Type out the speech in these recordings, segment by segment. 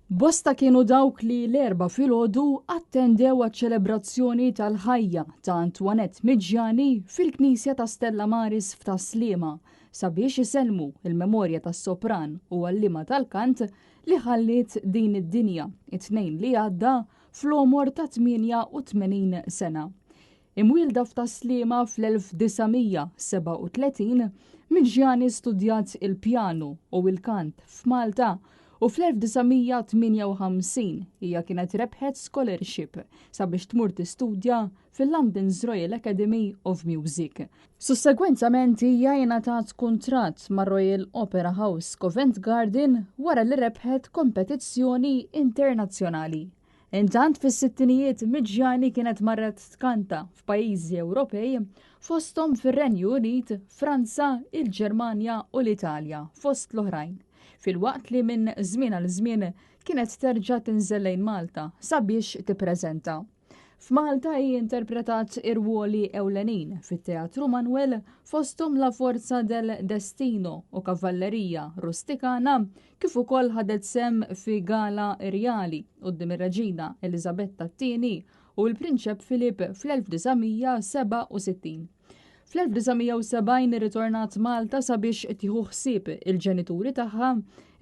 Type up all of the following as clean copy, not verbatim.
Bosta kienu dawk li l-Erbgħa filgħodu attendew għaċ-ċelebrazzjoni tal-ħajja ta' Antoinette Miggiani fil-Knisja ta' Stella Maris f'Tas-Sliema sabiex isellmu l-memorja tas-sopran u għalliema tal-kant li ħalliet din id-dinja it-Tnejn li għadda fl-għomor ta' 88 sena. Imwielda f'Tas-Sliema fl-1937, Miggiani studjat il-pjanu u l-kant f'Malta u fl-1958 hija kienet rebħet scholarship sabiex tmur tistudja fil-London's Royal Academy of Music. Sussegwentament hija ingħatat kuntratt mar-Royal Opera House Covent Garden wara li rebħet kompetizzjoni internazzjonali. Intant fis-sittinijiet Miggiani kienet marret tkanta f'pajjiżi Ewropej fosthom fir-Renju Unit, Franza, il-Ġermanja u l-Italja fost l-oħrajn, filwaqt li minn żmien għal żmien kienet terġa' tinżel lejn Malta sabiex tippreżenta. F'Malta hi interpretat irwoli ewlenin fit-Teatru Manoel fosthom La Forza del Destino u Cavalleria Rusticana kif ukoll ħadet sehem fi Gala Irjali quddiem ir-Reġina Eliżabetta t-Tieni u l-Prinċep Philip fl-1967. Fl-1970 irritornat Malta sabiex tieħu ħsieb il-ġenituri tagħha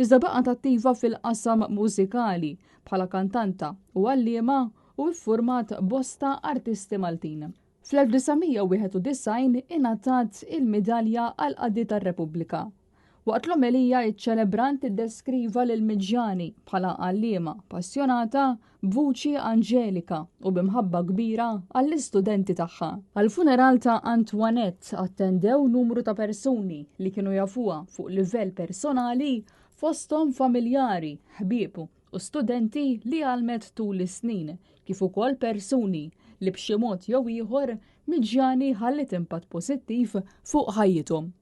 iżda baqgħet attiva fil-qasam mużikali bħala kantanta u għalliema u ffurmat bosta artisti Maltin. Fl-1991 ingħatat il-Midalja għall-Qadi tar-Repubblika. Waqt l-omelija iċ-ċelebrant iddeskriva lil Miggiani bħala għalliema passjonata, b'vuċi anġelika u b'imħabba kbira għall-istudenti tagħha. Għall-funeral ta' Antoinette attendew numru ta' persuni li kienu jafuha fuq livell personali fosthom familjari, ħbieb u studenti li għallmet tul is-snin kif ukoll persuni li b'xi mod jew ieħor Miggiani ħalliet impatt pożittiv fuq ħajjithom.